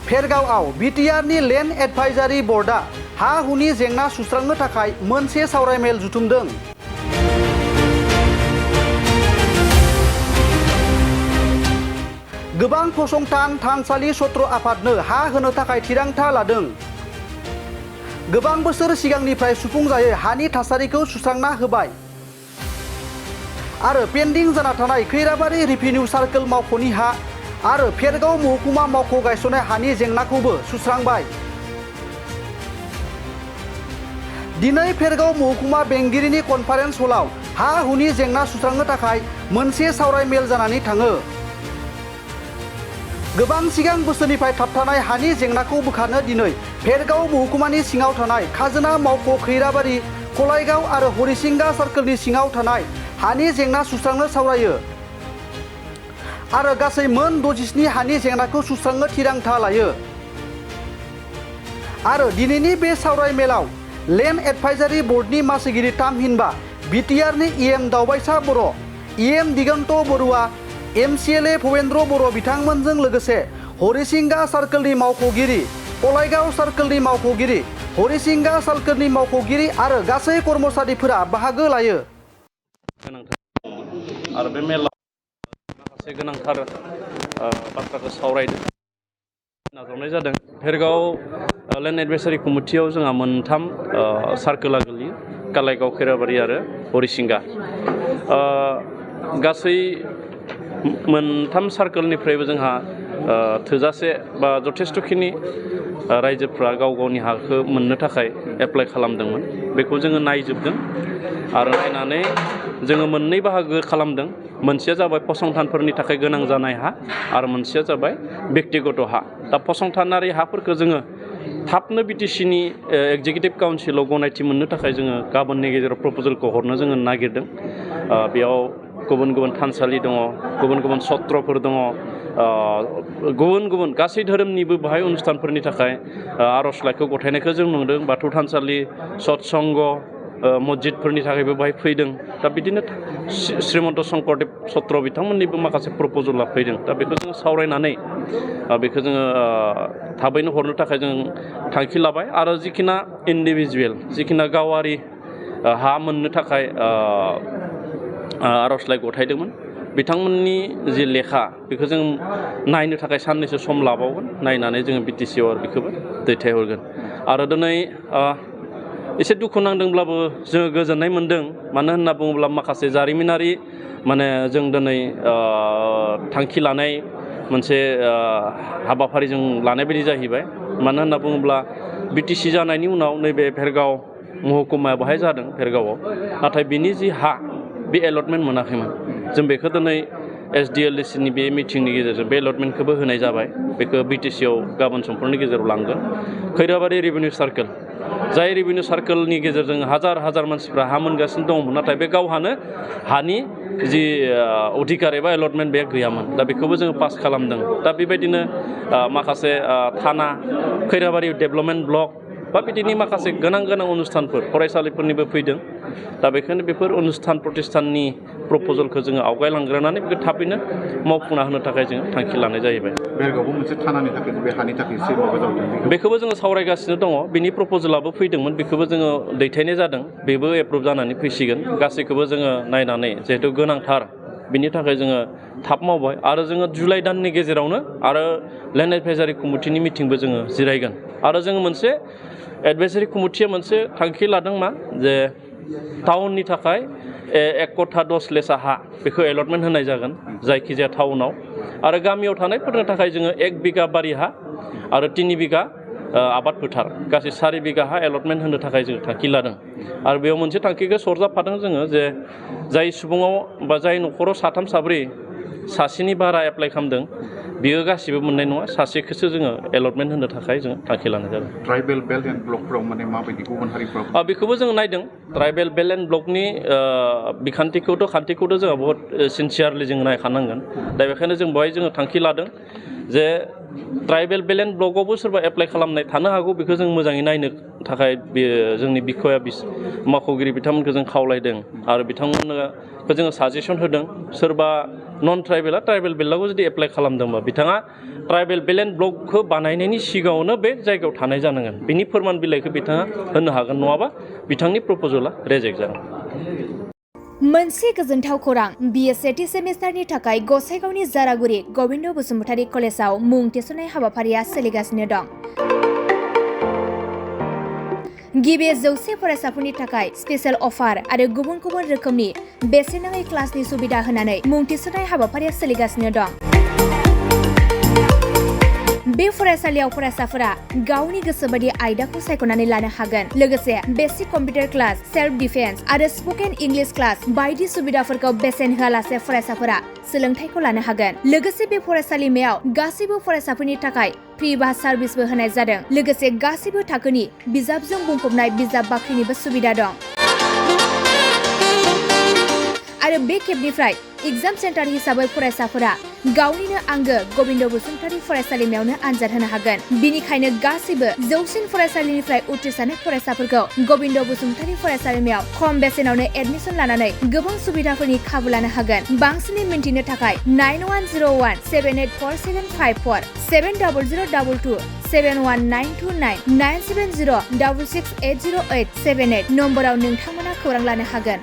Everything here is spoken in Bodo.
भेरगावआव बिटिआरनि लेन्ड एडभाइजारि बर्डआ हा हुनि जेंना सुस्रांनो थाखाय मोनसे सावरायमेल जुथुमदों। गोबां फसंथान थानसालि सत्र आफादनो हा होनो थाखाय थिरांथा लादों। गोबां बोसोर सिगांनिफ्राय सुफुंजायै हानि थासारिखौ सुस्रांना होबाय आरो पेन्डिं जाना थानाय खैराबारि रेभिनिउ सार्कल मावख'नि हा आरो भेरगाव महकुमा मावख' गायसननाय हानि जेंनाखौबो सुस्रांबाय। दिनै भेरगाव महकुमा बेंगिरिनि कनफारेन्स हलाव हा हुनि जेंना सुस्रांनो थाखाय मोनसे सावरायमेल जानानै थाङो। गोबां सिगां बोसोरनिफ्राय थाबथानाय हानि जेंनाखौ बोखारनो दिनै भेरगाव महकुमानि सिङाव थानाय खाजोना मावख' खैराबारि कलायगाव आरो हरिसिंगा सार्कलनि सिङाव थानाय हानि जेंना सुस्रांनो सावरायो आरो गासै मोन 67 हानि जेंनाखौ सुस्रांनो थिरांथा लायो। आरो दिनैनि बे सावरायमेलाव लेन्ड एडभाइजारि बर्डनि मासिगिरि थामहिनबा बिटिआरनि इएम दावबायसा बर', इएम दिगन्त बरुवा, एमसिएलए भवेन्द्र बर' बिथांमोनजों लोगोसे हरिसिंगा सार्कलनि मावख'गिरि, कलायगाव सार्कलनि मावख'गिरि, हरिसिंगा सार्कलनि मावख'गिरि आरो गासै कर्मचारिफोरा बाहागो लायो। आरो बे मेलाव माखासे गोनांथार बाथ्राखौ सावरायनो नाजावनाय जादों। भेरगाव लेन्ड एडभाइजारि कमिटियाव जोंहा मोनथाम सार्कला गोलैयो, कालायगाव, खैराबारि आरो हरिसिंगा। गासै मोनथाम सार्कलनिफ्रायबो जोंहा थोजासे बा जथेस्थ'खिनि रायजोफ्रा गाव गावनि हाखौ मोननो थाखाय एप्लाइ खालामदोंमोन। बेखौ जोङो नायजोबदों आरो नायनानै जोङो मोननै बाहागो खालामदों। मोनसेया जाबाय फसंथानफोरनि थाखाय गोनां जानाय हा आरो मोनसेया जाबाय बेक्तिगत हा। दा फसंथानारि हाफोरखौ जोङो थाबनो बिटिसिनि एक्जिकिउटिभ काउन्सिलाव गनायथि मोननो थाखाय जोङो गाबोननि गेजेराव प्रप'जेलखौ हरनो जोङो नागिरदों। बेयाव गुबुन गुबुन थानसालि दङ, गुबुन गुबुन सत्रफोर दङ, गुबुन गुबुन गासै धोरोमनिबो बाहाय अनुस्थानफोरनि थाखाय आर'जलाइखौ गथायनायखौ जों नुदों। बाथौ थानसालि, सत्संग, मस्जिदफोरनि थाखायबो बाहाय फैदों। दा बिदिनो श्रीमन्त शंकरदेब सत्र बिथांमोननिबो माखासे प्रप'जला फैदों। दा बेखौ जोङो सावरायनानै बेखौ जोङो थाबैनो हरनो थाखाय जों थांखि लाबाय। आरो जिखिना इन्डिभिजुवेल, जिखिना गावारि हा मोननो थाखाय आर'जलाइ गथायदोंमोन, बिथांमोननि जि लेखा बेखौ जों नायनो थाखाय साननैसो सम लाबावगोन। नायनानै जोङो बिटिसिआव आरो बेखौबो दैथायहरगोन। आरो दिनै एसे दुखु नांदोंब्लाबो जोङो गोजोननाय मोनदों। मानो होनना बुङोब्ला माखासे जारिमिनारि जों दिनै थांखि लानाय मोनसे हाबाफारि जों लानाय बायदि जाहैबाय। मानो होनना बुङोब्ला बिटिसि जानायनि उनाव नैबे भेरगाव महकुमाया बाहाय जादों, भेरगावआव। नाथाय बिनि जि हा बे एलटमेन्ट मोनाखैमोन। जों बेखौ दिनै एसडिएलडिसिनि बे मिटिंनि गेजेरजों बे एलटमेन्टखौबो होनाय जाबाय। बेखौ बिटिसिआव गाबोन समफोरनि गेजेराव लांगोन। खैराबारि रेभिनिउ सार्कल, जाय रेभिनिउ सार्कलनि गेजेरजों हाजार हाजार मानसिफ्रा हा मोनगासिनो दङमोन, नाथाय बे गावहानो हानि जि अधिकार एबा एलटमेन्ट बे गैयामोन। दा बेखौबो जोङो पास खालामदों। दा बेबायदिनो माखासे थाना, खैराबारि डेभेलपमेन्ट ब्लक बा बिदिनो माखासे गोनां गोनां अनुस्थानफोर फरायसालिफोरनिबो फैदों। दा बेखायनो बेफोर अनुस्थान प्रतिष्ठाननि प्रप'जेलखौ जोङो आवगायलांग्रोनानै बेखौ थाबैनो मावफुंना होनो थाखाय जोङो थांखि लानाय जाहैबाय। भेरगावआवबो मोनसे थानानि थाखाय बे हानि थाखाय एसे माबा जादों। बेखौबो जोङो सावरायगासिनो दङ। बिनि प्रप'जेलाबो फैदोंमोन, बेखौबो जोङो दैथायनाय जादों। बेबो एप्रुभ जानानै फैसिगोन। गासैखौबो जोङो नायनानै जिहेथु गोनांथार, बिनि थाखाय जोङो थाब मावबाय। आरो जोङो जुलाइ दाननि गेजेरावनो आरो लेन्ड एडभाइजारि कमिटिनि मिटिंबो जोङो जिरायगोन। आरो जोङो मोनसे एडभाइजारि कमिटिया मोनसे थांखि लादों मा, जे टाउननि थाखाय 1 कथा 10 लेसा हा बेखौ एलटमेन्ट होनाय जागोन जायखिजाया टाउनाव। आरो गामियाव थानायफोरनि थाखाय जोङो 1 बिगा बारि हा आरो 3 बिगा आबाद फोथार, गासै 4 बिगा हा एलटमेन्ट होनो थाखाय जों थांखि लादों। आरो बेयाव मोनसे थांखिखौ सरजाबफादों जोङो, जे जाय सुबुङाव बा जाय न'खराव 3 साब्रै सासेनि बारा एप्लाइ खालामदों, बियो गासिबो मोननाय नङा। सासेखौसो जोङो एलटमेन्ट होनो थाखाय जोङो थांखि लानाय जादों। ट्राइबेल बेल्ट एन्ड ब्लकफोराव माने माबायदि गुबुन हारिफ्राव बेखौबो जोङो नायदों। ट्राइबेल बेल्ट एन्ड ब्लकनि खान्थिखौथ' जोङो बहुत सिनसियारलि जोङो नायखानांगोन। दा बेखायनो जों बेवहाय जोङो थांखि लादों जे ट्राइबेल बेलेन्स ब्लकआवबो सोरबा एप्लाइ खालामनाय थानो हागौ बेखौ जों मोजाङै नायनो थाखाय जोंनि बिखया मावख'गिरि बिथांमोनखौ जों खावलायदों आरो बिथांमोनखौ जोङो साजेसन होदों सोरबा नन ट्राइबेला ट्राइबेल बेल्टआवबो जुदि एप्लाइ खालामदोंबा बिथाङा ट्राइबेल बेलेन्स ब्लकखौ बानायनायनि सिगाङावनो बे जायगायाव थानाय जानांगोन बिनि फोरमान बिलाइखौ बिथाङा होनो हागोन नङाबा बिथांनि प्रप'जला रेजेक्ट जागोन। मोनसे गोजोनथाव खौरां बिए सेथि सेमिस्टारनि थाखाय गसाइगावनि जारागुरि गबिन्द बसुमतारी कलेजाव मुं थिसननाय हाबाफारिया सोलिगासिनो दं। गिबि 100 फरायसाफोरनि थाखाय स्पेशेल अफार आरो गुबुन गुबुन रोखोमनि बेसेन नाङै क्लासनि सुबिदा होनानै मुं थिसननाय हाबाफारिया सोलिगासिनो दं। बे फरायसालियाव फरायसाफोरा गावनि गोसोबायदि आयदाखौ सायख'नानै लानो हागोन। लोगोसे basic computer class, self defence आरो स्पकेन इंलिश क्लास बायदि सुबिदाफोरखौ बेसेन होआलासे फरायसाफोरा सोलोंथाइखौ लानो हागोन। लोगोसे बे फरायसालिमायाव गासैबो फरायसाफोरनि थाखाय फ्रि बास सार्भिसबो होनाय जादों। लोगोसे गासैबो थाखोनि बिजाबजों बुंफबनाय बिजाब बाख्रिनिबो सुबिदा दं। आरो बे खेबनिफ्राय एग्जाम सेन्टार हिसाबै फरायसाफोरा गावनिनो आंगो गबिन्द बसुमतारी फरायसालिमायावनो आनजाद होनो हागोन। बिनिखायनो गासैबो जौसिन फरायसालिनिफ्राय उथ्रिसारनाय फरायसाफोरखौ गबिन्द बसुमतारी फरायसालिमायाव खम बेसेनावनो एडमिसन लानानै गोबां सुबिदाफोरनि खाबु लानो हागोन। बांसिनै मिन्थिनो थाखाय 9101784754 7002 71929 97066808878 नम्बराव नोंथांमोना खौरां लानो हागोन।